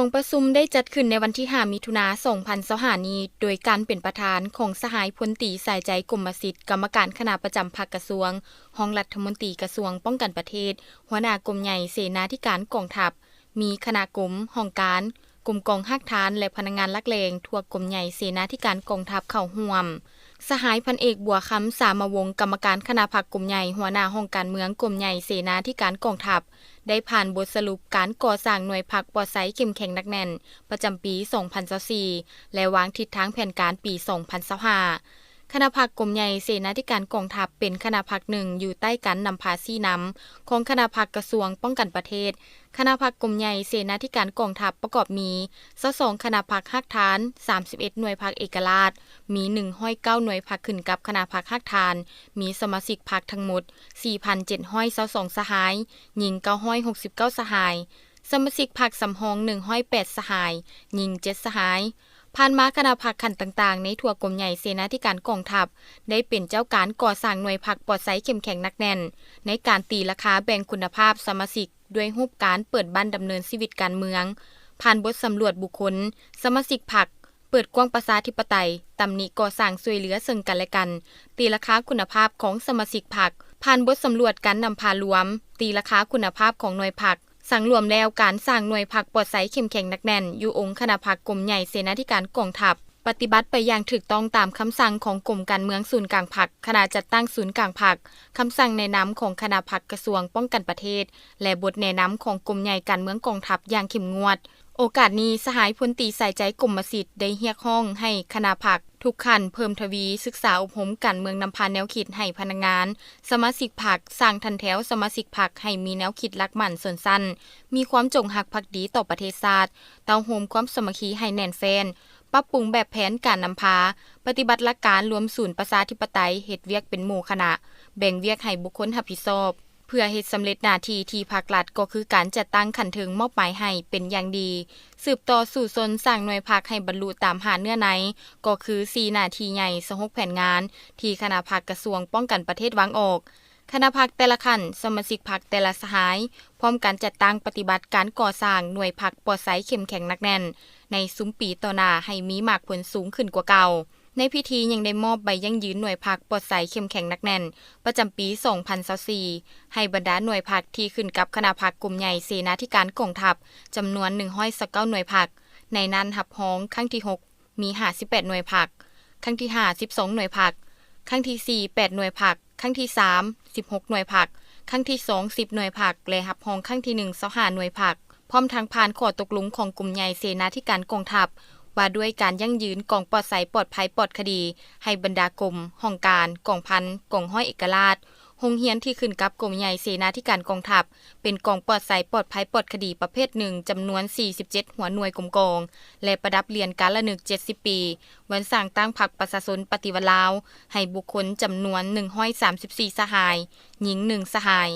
ກອງປະຊຸມໄດ້ຈັດຂຶ້ນໃນວັນທີຫ້າ ມິຖຸນາ ສອງພັນຊາວຫ້ານີ້ ໂດຍການເປັນປະທານຂອງສະຫາຍ ພົນຕີ ສາຍໃຈ ກົມມະສິດ ກຳມະການຄະນະປະຈຳພັກກະຊວງ, ຮອງລັດຖະມົນຕີກະຊວງປ້ອງກັນປະເທດ, ຫົວໜ້າກົມໃຫຍ່ເສນາທິການກອງທັບ, ມີຄະນະກົມ, ຫ້ອງການ, ກົມກອງຮາກຖານ ແລະ ພະນັກງານຫຼັກແຫຼ່ງທົ່ວກົມໃຫຍ່ເສນາທິການກອງທັບເຂົ້າຮ່ວມ. ສະຫາຍ ພັນເອກ ບົວຄຳ ສາມະວົງ ກຳມະການຄະນະພັກກົມໃຫຍ່, ຫົວໜ້າຫ້ອງການເມືອງກົມໃຫຍ່ເສນາທິການກອງທັບ ໄດ້ຜ່ານບົດສະຫຼຸບການກໍ່ສ້າງໜ່ວຍພັກປອດໃສເຂັ້ມແຂງໜັກແໜ້ນ ປະຈຳປີສອງພັນຊາວສີ່ ແລະ ວາງທິດທາງແຜນການປີສອງພັນຊາວຫ້າ. ຄະນະພັກກົມໃຫຍ່ເສນາທິການກອງທັບ ເປັນຄະນະພັກໜຶ່ງຢູ່ໃຕ້ການນຳພາຊີ້ນຳຂອງຄະນະພັກກະຊວງປ້ອງກັນປະເທດ. ຄະນະພັກກົມໃຫຍ່ເສນາທິການກອງທັບປະກອບມີ ຊາວສອງຄະນະພັກຮາກຖານ, ສາມສິບເອັດໜ່ວຍພັກເອກະລາດ, ມີໜຶ່ງຮ້ອຍເກົ້າໜ່ວຍພັກຂຶ້ນກັບຄະນະພັກຮາກຖານ, ມີສະມາຊິກພັກທັງໝົດ ສີ່ພັນເຈັດຮ້ອຍຊາວສອງສະຫາຍ, ຍິງເກົ້າຮ້ອຍຫົກສິບເກົ້າສະຫາຍ, ສະມາຊິກພັກສຳຮອງ ໜຶ່ງຮ້ອຍແປດສະຫາຍ, ຍິງເຈັດສະຫາຍ. ຜ່ານມາຄະນະພັກຂັ້ນຕ່າງໆໃນທົ່ວກົມໃຫຍ່ເສນາທິການກອງທັບ ໄດ້ເປັນເຈົ້າການກໍ່ສ້າງໜ່ວຍພັກປອດໃສເຂັ້ມແຂງໜັກແໜ້ນ ໃນການຕີລາຄາແບ່ງຄຸນນະພາບສະມາຊິກ ດ້ວຍຮູບການເປີດບ້ານດຳເນີນຊີວິດການເມືອງ, ຜ່ານບົດສຳຫຼວດບຸກຄົນ, ສະມາຊິກພັກ, ເປີດກວ້າງປະຊາທິປະໄຕ, ຕຳໜິກໍ່ສ້າງຊ່ວຍເຫຼືອເຊິ່ງກັນແລະກັນ, ຕີລາຄາຄຸນນະພາບຂອງສະມາຊິກພັກ, ຜ່ານບົດສຳຫຼວດການນຳພາລວມ, ຕີລາຄາຄຸນນະພາບຂອງໜ່ວຍພັກ. ສັງລວມແລ້ວ, ການສ້າງໜ່ວຍພັກປອດໃສເຂັ້ມແຂງໜັກແໜ້ນ ຢູ່ອົງຄະນະພັກກົມໃຫຍ່ເສນາທິການກອງທັບ ປະຕິບັດໄປຢ່າງຖືກຕ້ອງຕາມຄຳສັ່ງຂອງກົມການເມືອງສູນກາງພັກ, ຄະນະຈັດຕັ້ງສູນກາງພັກ, ຄຳສັ່ງແນະນຳຂອງຄະນະພັກກະຊວງປ້ອງກັນປະເທດ ແລະ ບົດແນະນຳຂອງກົມໃຫຍ່ການເມືອງກອງທັບຢ່າງເຂັ້ມງວດ. ໂອກາດນີ້, ສະຫາຍ ພົນຕີ ສາຍໃຈ ກົມມະສິດ ໄດ້ຮຽກຮ້ອງໃຫ້ຄະນະພັກ ທຸກຂັ້ນເພີ່ມທະວີສຶກສາອົບຮົມການເມືອງນຳພາແນວຄິດໃຫ້ພະນັກງານ, ສະມາຊິກພັກ, ສ້າງຖັນແຖວສະມາຊິກພັກໃຫ້ມີແນວຄິດຫຼັກໝັ້ນຊົນຊັ້ນ, ມີຄວາມຈົງຮັກພັກດີຕໍ່ປະເທດຊາດ, ເຕົ້າໂຮມຄວາມສາມັກຄີໃຫ້ແໜ້ນແຟ້ນ, ປັບປຸງແບບແຜນການນຳພາ, ປະຕິບັດຫຼັກການລວມສູນປະຊາທິປະໄຕ, ເຮັດວຽກເປັນໝູ່ຄະນະ, ແບ່ງວຽກໃຫ້ບຸກຄົນຮັບຜິດຊອບ. ເພື່ອເຮັດສຳເລັດໜ້າທີ່ທີ່ພັກລັດ ກໍຄືການຈັດຕັ້ງຂັ້ນເທິງມອບໝາຍໃຫ້ເປັນຢ່າງດີ, ສືບຕໍ່ສູ້ຊົນສ້າງໜ່ວຍພັກໃຫ້ບັນລຸຕາມຫ້າເນື້ອໃນ ກໍຄື ສີ່ໜ້າທີ່ໃຫຍ່ ຊາວຫົກແຜນງານ ທີ່ຄະນະພັກກະຊວງປ້ອງກັນປະເທດວາງອອກ. ຄະນະພັກແຕ່ລະຂັ້ນ, ສະມາຊິກພັກແຕ່ລະສະຫາຍ ພ້ອມກັນຈັດຕັ້ງປະຕິບັດການກໍ່ສ້າງໜ່ວຍພັກປອດໃສເຂັ້ມແຂງໜັກແໜ້ນ ໃນຊຸມປີຕໍ່ໜ້າໃຫ້ມີໝາກຜົນສູງຂຶ້ນກວ່າເກົ່າ. ໃນພິທີຍັງໄດ້ມອບໃບຢັ້ງຢືນໜ່ວຍພັກປອດໃສເຂັ້ມແຂງໜັກແໜ້ນ ປະຈຳປີສອງພັນຊາວສີ່ ໃຫ້ບັນດາໜ່ວຍພັກທີ່ຂຶ້ນກັບຄະນະພັກກົມໃຫຍ່ເສນາທິການກອງທັບ ຈຳນວນໜຶ່ງຮ້ອຍຊາວເກົ້າໜ່ວຍພັກ, ໃນນັ້ນຮັບຮອງຄັ້ງທີຫົກ ມີຫ້າສິບແປດໜ່ວຍພັກ, ຄັ້ງທີຫ້າ ສິບສອງໜ່ວຍພັກ, ຄັ້ງທີສີ່ ແປດໜ່ວຍພັກ, ຄັ້ງທີສາມ ສິບຫົກໜ່ວຍພັກ, ຄັ້ງທີສອງ ສິບໜ່ວຍພັກ ແລະ ຮັບຮອງຄັ້ງທີໜຶ່ງ ຊາວຫ້າໜ່ວຍພັກ. ພ້ອມທັງຜ່ານຂໍ້ຕົກລົງຂອງກົມໃຫຍ່ເສນາທິການກອງທັບ ວ່າດ້ວຍການຢັ້ງຢືນກອງປອດໃສ ປອດໄພ ປອດຄະດີ ໃຫ້ບັນດາກົມ, ຫ້ອງການ, ກອງພັນ, ກອງຮ້ອຍເອກະລາດ, ໂຮງຮຽນທີ່ຂຶ້ນກັບກົມໃຫຍ່ເສນາທິການກອງທັບ ເປັນກອງປອດໃສ ປອດໄພ ປອດຄະດີປະເພດໜຶ່ງ ຈຳນວນສີ່ສິບເຈັດຫົວໜ່ວຍກົມກອງ ແລະ ປະດັບຫຼຽນການລະນຶກເຈັດສິບປີ ວັນສ້າງຕັ້ງພັກປະຊາຊົນປະຕິວັດລາວ ໃຫ້ບຸກຄົນຈຳນວນໜຶ່ງຮ້ອຍສາມສິບສີ່ສະຫາຍ, ຍິງໜຶ່ງສະຫາຍ.